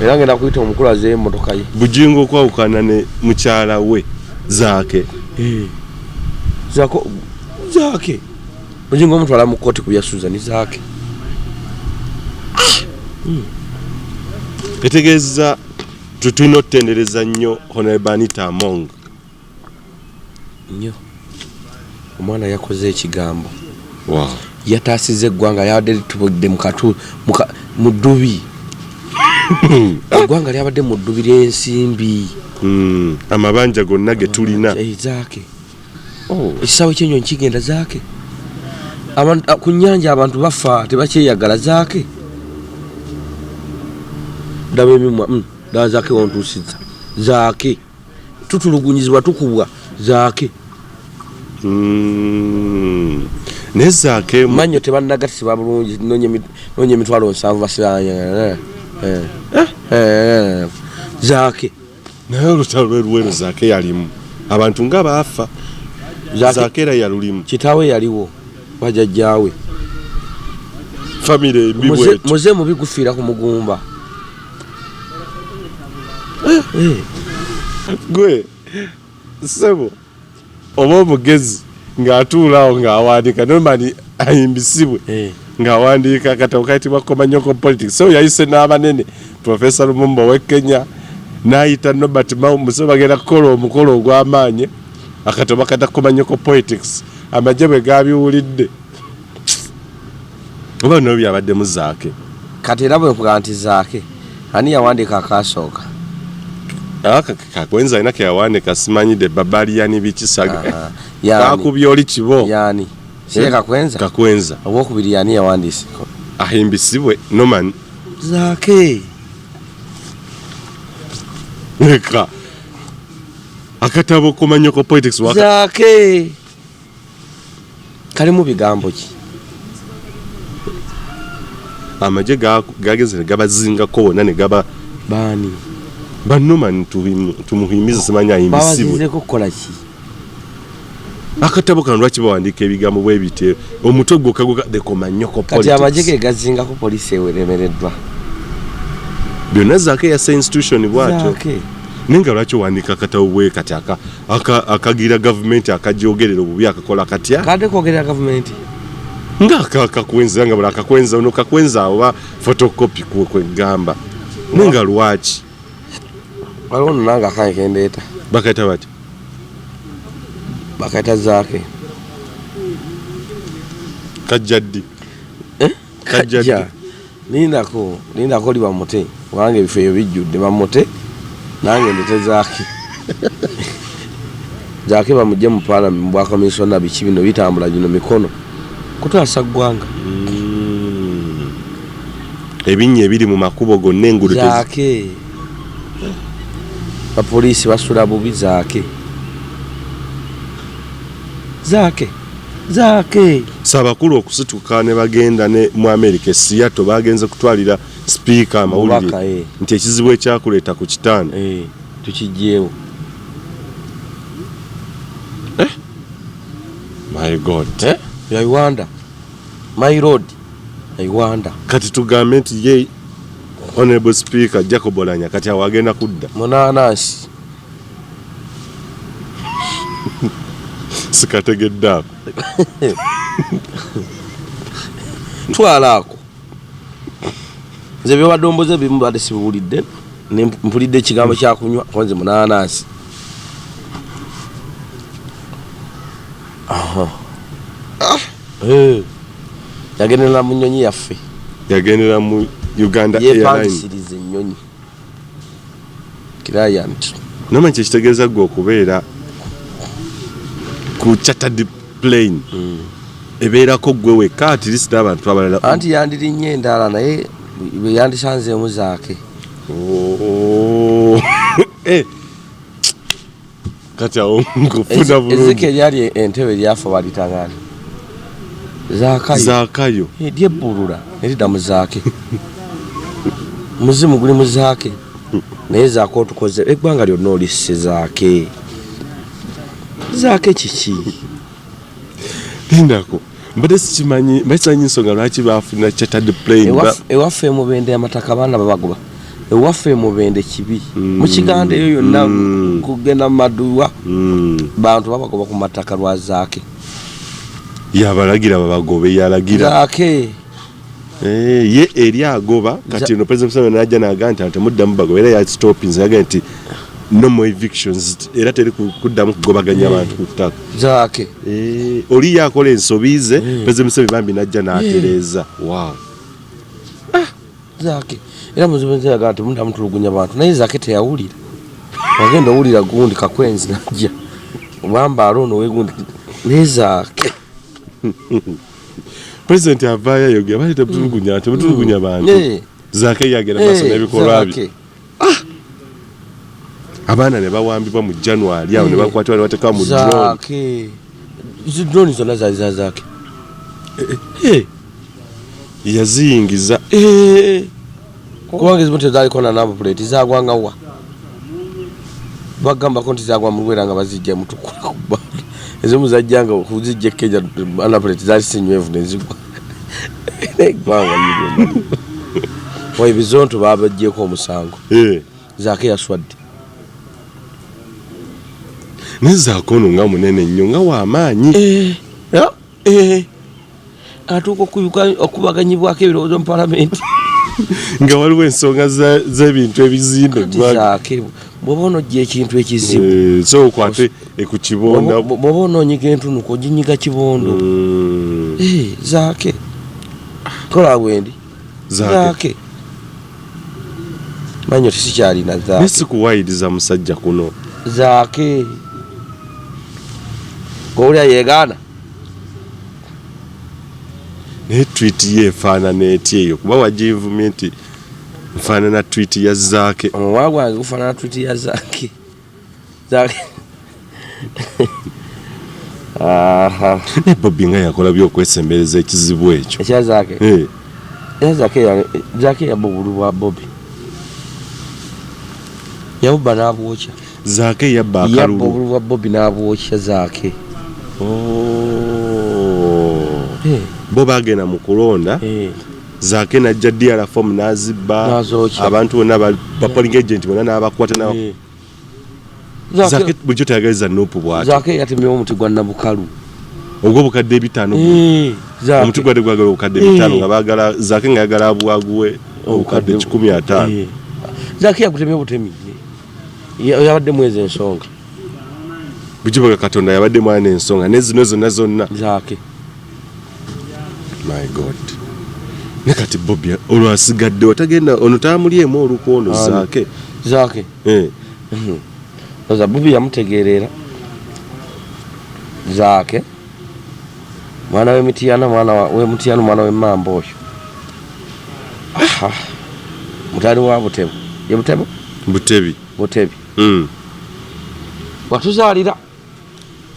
era ngenda kuyita omukulu azeeyo emmotoka ye. Bujingo okwawukana ne mukyala we Zaake. Zaako Zaake Bujingo omutwala mu kkooti ku bya Susan Zaake. Etegeeza tulina otutendereza nnyo Honorable Anita Among. Nnyo, omwana yakoze ekigambo. Wow. Yataasiza eggwanga lyabadde litubudde mu ddubi. Eggwanga lyabadde mu ddubi ly'ensimbi. Amabanja gonna ge tulina. Eh, Zaake. Ekisaawe kyenyonyi kigenda Zaake. Ku nyanja abantu bafa tebakyeyagala. Zaake, daba emimwa, daba Zaake wontuusiza. Zaake, tutulugunyizibwa, tukubwa. Zaake. Naye Zaake mannyo tebannagatisibwa bulungi. Noonya 70,000 basibanya. Zaake. Naye olutalo lweruweru Zaake yalimu, abantu nga baafa. Zaake. Zaake era yalulimu. Kitaawe yaliwo, bajajjaawe. Famire embi bwetyo. Muze mubi gufiira ku mugumba. Gwe ssebo oba omugezi ng'atuulaawo ng'awandiika Norman ayimbisibwe, ng'awandiika akatabo kayitibwa Komanyoko Politics. So yayise n'abanene, Profesa Lumumba ow'e Kenya, n'ayita Norbert Mao. Muze bagenda kukola omukolo ogw'amaanyi, akatabo bakata Komanyoko Politics. Amagye bwe gabiwulidde, oba nabyo byabaddemu Zaake. Kati era bwe nti Zaake, ani yawandiika akasooka? Kakwenza alina keyawandiika, simanyi the barbarian bikisaga. Aha. Yani? Kakubye oli kibo. Yani siye Kakwenza? Kakwenza. Owokubiri yani yawandiise? Ahimbisibwe Norman. Zaake. Leka akatabo Komanyoko Politics waka. Zaake kalimu bigambo ki? Amagye gageze ne gabazingako bonna ne gaba Baani? Ba Norman Tumuhimize, simanyi ahimbisibwe. Babazizeeko kukola ki? Akatabo kano lwaki bawandiika ebigambo bwe bityo, omutwe gwokka gwokka, the Komanyoko Kati amagye Politics? ge gazingako, poliisi eremereddwa. Byonna Zaake yassa institution bwatyo. Zaake. Naye nga lwaki owandiika akatabo bwe kati akagira gavumenti, akagyogerera obubi, akakola katya? Kadde kwogerera gavumenti. Nga kakwenza nga bula kakwenza ono kakwenza oba photocopy kwegamba. Nenga lwaki? Waliwo nno nange akange kendeeta. Bakaita bati? Bakaita Zaake. Kajja ddi? Eh? Kajja ddi? Lindako, lindako oli bamute kubanga ebifo ebyo bijjudde bamute nange ndete Zaake. Zaake bamugye mu parliament mu bwakamisona biki bino bitambula gino mikono kutwasa ggwanga. Ebinnya ebiri mu makubo gonna enguudo Zaake. Bapoliisi basula bubi Zaake. Zaake. Zaake. Sabakulu okusituka ne bagenda ne mu America e Seattle bagenze kutwalira sipiika amawulire nti ekizibu ekyakuleeta ku kitanda tukijjeewo. My God. I wonder. My Lord. I wonder. Kati tugambe nti ye Honorable Speaker Jacob Oulanyah kati awo agenda kudda. Munaanansi. Sikategedde ako. Twala ako. Nze byobadde ombuze bimu badde sibiwulidde, ne mpulidde ekigambo kya kunywa, ko nze munaanansi. Aha. Yagendera mu nnyonyi yaffe. Yagendera mu Uganda Airlines. Yeepangisiriza ennyonyi. Client. Nomanyi kye kitegeeza ggwe okubeera ku chartered plane. Ebeerako ggwe wekka at least n'abantu abalala. Anti yandirinnye endala naye bwe yandisanzeemu Zaake. Oh. Kati awo nkufuna bulungi. Ezzike eryali entebe eryafa balitangana. Zaakayo. Zaakayo. Lyebbulula ne lidda mu Zaake. Muzimu guli mu Zaake. Naye Zaake otukoze eggwanga lyonna olisse Zaake. Zaake kiki? Lindako. Mbadde sikimanyi, mbadde simanyi nsonga lwaki baafuna chartered plane. Ewaffe e Mubende amataka abaana babagoba. Ewaffe e Mubende kibi. Mu Kiganda eyo yonna kugenda mu maduwa, bantu babagoba ku mataka lwa Zaake. Yabalagira babagobe, yalagira. Zaake. Ye eri agoba, kati eno President Museveni n'ajja n'agamba nti temuddamu bagoba, era yastopinze, yagambye nti no more evictions, era teri kuddamu kugobaganya abantu ku ttaka. Zaake. Oli yakola ensobi ze, President Museveni bambi n'ajja n'atereeza. Wow. Zaake. Era Museveni yagamba nti muddamu tulugunya bantu, naye Zaake teyawulira. Wagenda owulira gundi Kakwenzi n'ajja. Bambaala ono wegundi, naye Zaake. President avaayo ayogera, bali temutulugunya, temutulugunya bantu. Zaake yagenda maaso n'ebikolwa bye. Abaana ne bawambibwa mu January awo ne bakwatibwa ne bateekwa mu drone. Zaake. Zi drone zonna zaali za Zaake. Yaziyingiza. Kubanga ezimu tezaaliko na number plate, zaagwanga wa? Bagambako nti zaagwa mu Lwera nga bazijja mu Tukula ku bbanga. Ezimu zajjanga okuzijja e Kenya, number plate zaali si nywevu ne zigwa. Eggwanga liryo. Wa ebizonto baabaggyeko omusango. Zaake yaswadde. Naye Zaake ono nga munene nnyo, nga w'amaanyi. Atuuka okubaganyibwako ebirowoozo mu palamenti. Nga waliwo ensonga z'ebintu ebizimba Kati eggwanga. Zaake, bw'oba onojja ekintu ekizibu. So okwate ku kibondo. Bw'oba onoonyiga entunuko, oginyiga kibondo. Zaake. Kola bwendi. Zaake. Zaake. Manyo tisikyalina Zaake. Naye sikuwayiriza musajja kuno. Zaake. Gowulira yeegaana. Naye tweet ye efaanana etya eyo? Kuba waginvumye nti nfaanana tweet ya Zaake. Omumwa gwange gufaanana tweet ya Zaake. Zaake. Aha. Naye Bobi nga yakola by'okwesembereza ekizibu ekyo. Ekya Zaake? Era Zaake yabba obululu bwa Bobi. Yabubba n'abwokya. Zaake yabba Yabba akalulu. obululu bwa Bobi n'abwokya Zaake. Bo bagenda mu kulonda. Zaake n'ajja DR form n'azibba. N'azookya. Abantu bonna ba polling agent bonna n'abakwata Zaake bulijjo tayagaliza Nuupu bw'atyo. Zaake yatemyewo omuti gwa Nabukalu. Ogw'obukadde ebitaano. Omuti gwadde gwagala obukadde 500 nga baagala Zaake nga yagala abwaguwe obukadde 150. Zaake yagutemye obutemi, yabadde mwezi ensonga bukibaga Katonda yabadde mwana ensonga nezino zonna zonna Zaake. My God, ne kati Bobi olwo asigadde watagenda ono tamulyemu olukwo ono Zaake. Zaake oza Bobi yamutegeerera Zaake mwana w'emitiyana, mwana w'emutiyana, mwana w'emmamba oyo mutali wa Butebi, ye Butebi, Butebi, Butebi watuzaalira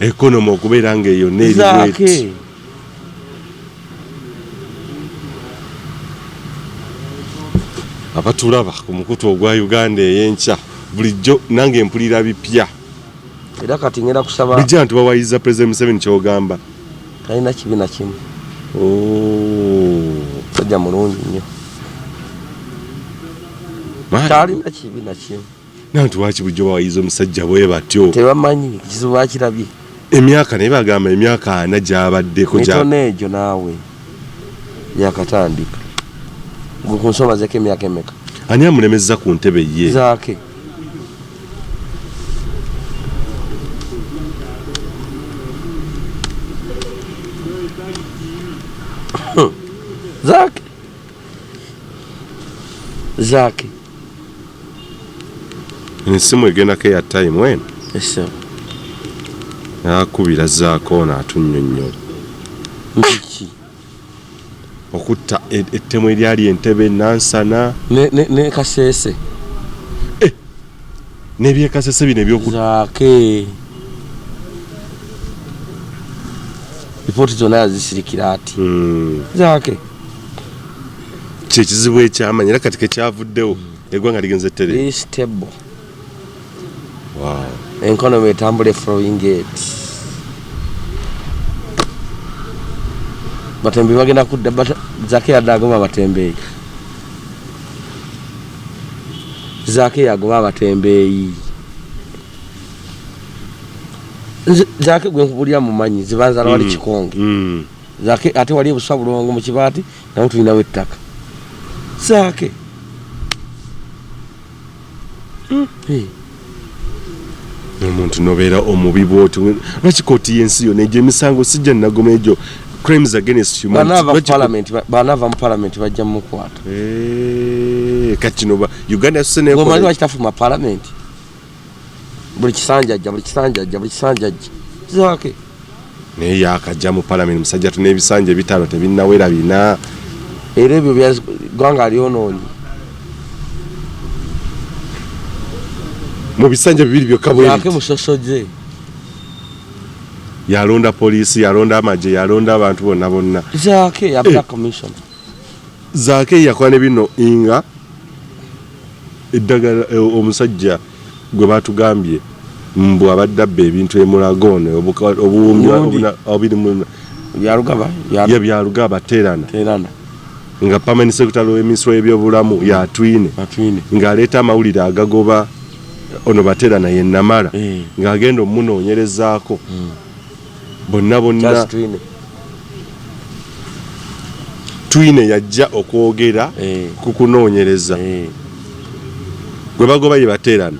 economy okubeera nga eyo n'eri abatulaba ku mukutu ogwa Uganda ey'enkya bulijjo nange mpulira bipya. Era kati ngenda kusaba bulijjo abantu bawayiza President Museveni ky'ogamba talina kibi na kimu. Musajja mulungi nnyo, talina kibi na kimu. Nanti lwaki bulijjo bawayiza omusajja bwe batyo? Tebamanyi kizibu, bakirabye emyaka naye bagamba emyaka 40 gy'abaddeko mitono egyo naawe yakatandika gwe ku nsoma zeko emyaka emeka? Ani amulemezza ku ntebe ye? Zaake. Zaake. Zaake. Ensimu egendako eya time eno. Akubira Zaake ono atunnyonnyola. Nti okutta ettemu eryali Entebe Nansana ne Kasese. N'ebyekasese bino ebyokutta. Zaake. Ripooti zonna yazisirikira ati. Zaake. Kyekizibu ekyamanyi era kati kekyavuddewo eggwanga ligenze tere. Stable. Wow. Economy etambula flowing gate. Batembeeyi bagenda kudda, Zaake yadde agoba abatembeeyi. Zaake yagoba abatembeeyi. Zaake gwe nkubulira mumanyi zibanzala wali Kikonge. Zaake ate wali ebuswa bulongo mu kibaati nawe tulinawo ettaka. Zaake. Omuntu nobeera omubi bwoti lwaki kooti y'ensi yonna egyo emisango sijja nagoma egyo crimes against humanity banaava mu parliament bajja mukwata. Kati kino Uganda yasuse nekola lwaki tafuma parliament? Buli kisanja ajja, buli kisanja ajja, buli kisanja ajja. Zaake naye yakajja mu parliament musajja tuna ebisanja ebitaano tebinnawera bina. Era ebyo bya ggwanga lyonoonye. Mu bisanja bibiri byokka bwe Zaake musosoze. Yalonda poliisi, yalonda amagye, yalonda abantu bonna bonna. Zaake yabula commissioner. Zaake yakola ne bino inga eddagala omusajja gwe batugambye mbu abadde abba ebintu emulago ono obuwumbi obiri Byarugaba ya Byarugaba Terana nga permanent secretary w'eminisitule y'ebyobulamu yatwine ng'aleeta amawulire agagoba ono Baterana ye Namala ng'agenda omunoonyerezaako bonna bonna. Twine yajja okwogera ku kunoonyereza gwe bagoba ye Baterana,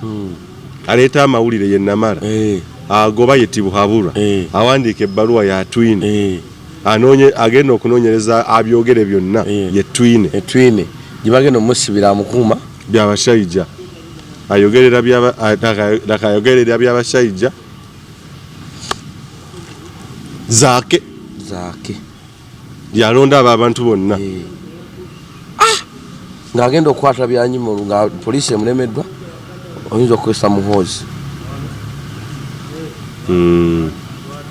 aleeta amawulire ye Namala, agoba ye Tibuhaburwa, awandiika ebbaluwa ya Twine, agenda okunoonyereza abyogere byonna ye Twine. Twine gye bagenda omusibira amukuuma Byabashaija ayogerera Byabashaija. Zaake Zaake yalonda abo abantu bonna ng'agenda okukwata Byanyima olwo nga poliisi emulemeddwa oyinza okukozesa Muhoozi.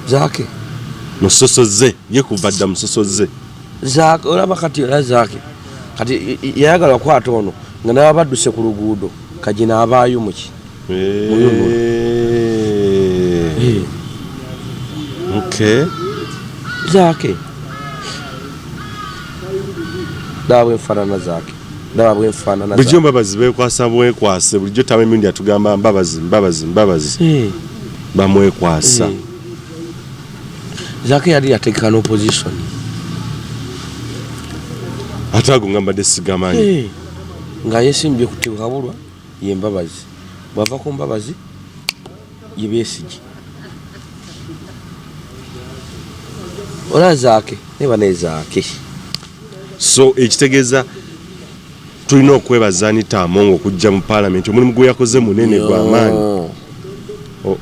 Zaake musosoze ye kuva dda musosoze. Zaake olaba kati era Zaake kati yayagala okukwata ono nga naye abadduse ku luguudo kagina abaayo muki. Okay. Zaake ndaba bwenfaanana Zaake ndaba bwenfaanana. Bulijjo Mbabazi beekwasa bwekwase bulijjo taba emirundi atugamba Mbabazi Mbabazi Mbabazi bamwekwasa. Zaake yali yategeka n'opposition. Ate ago nga mbadde sigamanyi. Eh, nga yesimbye ku Tibuhaburwa ye Mbabazi, bw'ava ku Mbabazi ye Besigye. Ola Zaake naye banaye Zaake. So ekitegeeza tulina okwebaza Anita Among okujja mu palamenti, omulimu gwe yakoze munene gwa maanyi. Nnyo. Oh, oh.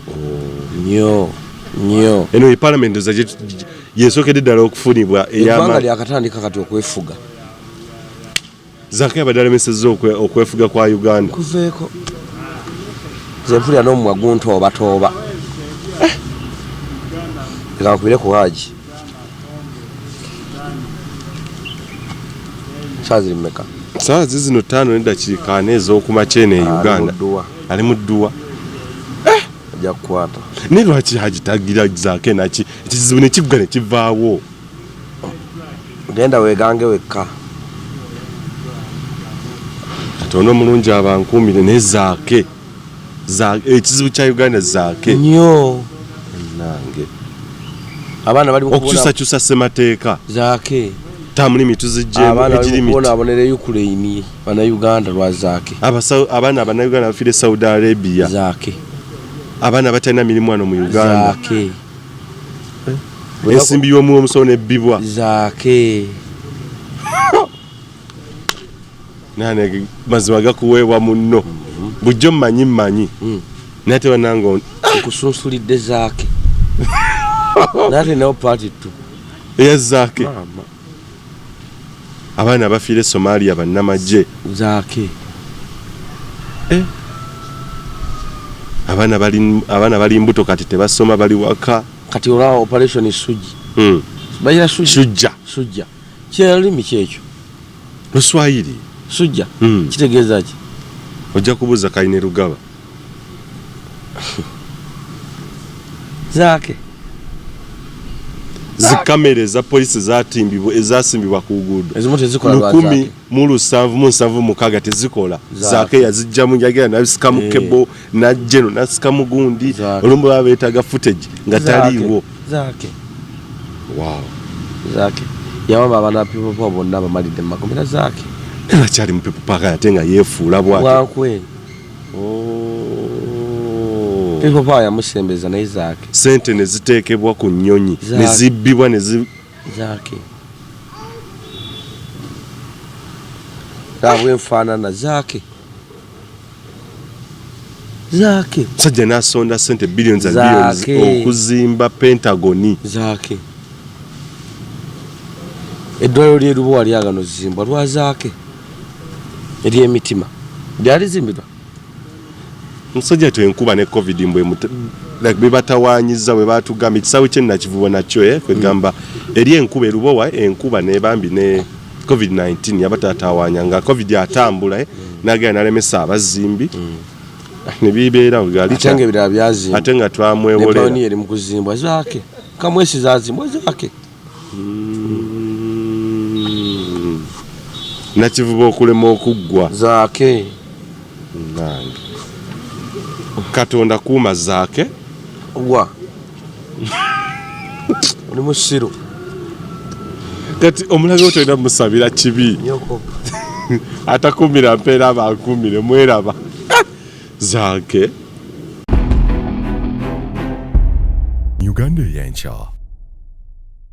Nnyo nnyo. Eno ye palamenti nza yesookedde ddala okufunibwa eggwanga ey'amaanyi. Lyakatandika kati okwefuga. Zaake yabadde alemesezza okwefuga kwa Uganda. Kuveeko nze mpulira n'omumwa guntoobatoba. Leka nkubire ku Haji. Saa ziri mmeka? Saawa zizino 4:40 ez'okumakya eno e Ali mu Uganda. dduwa. Ali mu dduwa. Ajja kukwata. Naye lwaki Haji tagira Zaake naki ekizibu ne kigwa ne kivaawo? Genda weegange wekka. Katonda omulungi abankuumire naye Zaake ekizibu kya Uganda Zaake. Nnyo. Nange. Abaana bali mu kubona- Okukyusakyusa ssemateeka. Zaake. Term limit tuziggyemu Abaana bali mu age limit. kubonaabonera e Ukraine Bannayuganda lwa Zaake. Abaana Abannayuganda bafiire Saudi Arabia. Zaake. Abaana batalina mirimu wano mu Uganda. Zaake. Ensimbi y'omuwi omusolo n'ebbibwa. Zaake. Nane mazima gakuweebwa munno. Bulijjo mmanyi mmanyi. Naye ate bannange Nkusunsulidde Zaake. Naye ate nayo part 2. Eya Zaake. Maama. Abaana abafiire Somalia bannamagye. Zaake. Abaana bali mbuto kati tebasoma bali waka. Kati olaba operation Suji. Bayira Suji. Shujja. Sujja. Kyerulimi kyekyo. Luswayiri. Sujja. Kitegeeza ki? Ojja kubuuza Kaine Rugaba. Zaake. Zikamera eza polisi ezasimbibwa ku nguudo. Ezimu tezikola lwa Lukumi Zaake. mu lusanvu mu nsanvu mukaaga tezikola. Zaake. Zaake yazijjamu njagala n'asika mu kebo n'ajja eno n'asika mu gundi. Zaake. Olumu baba beetaaga footage nga Zaake. taliiwo. Zaake. Wow. Zaake. Yawamba abaana ba People Power bonna bamalidde mu makomera Zaake. Naye akyali mu People Power ate nga yeefuula bw'atyo. Bwankwe. Oh. People Power yamusembeza naye Zaake. Ssente ne ziteekebwa ku nnyonyi, Zaake. ne zibbibwa ne zi- Zaake. Nga bwenfaanana Zaake. Zaake. Musajja n'asonda ssente billions and billions Zaake. okuzimba Pentagoni. Zaake. Eddwaliro ly'e Lubowa lyagano zimbwa lwa Zaake. Ery'emitima. Lyalizimbibwa. Musajja twenkuba ne COVID mbwe like bebatawaanyiza bwe baatugamba ekisaawe kye Nakivubo nakyo, kwegamba eri enkuba e Lubowa, enkuba ne bambi ne COVID-19 yabatatawaanya nga COVID atambula, n'agenda n'alemesa abazimbi. Ne bibeera we gali Ate nga ebirala byazimbwa. Ate nga twamwewolera. Ne Pioneer eri mu kuzimbwa Zaake. Kamwesi zazimbwa Zaake. Nakivubo okulema okuggwa. Zaake. Nange. Katonda kuuma Zaake. Gwa. Oli musiru. Kati omulabe wo tolina musabira kibi. Nyoko. Atakuumira mpeera abankuumire mweraba. Zaake. Uganda ey'enkya.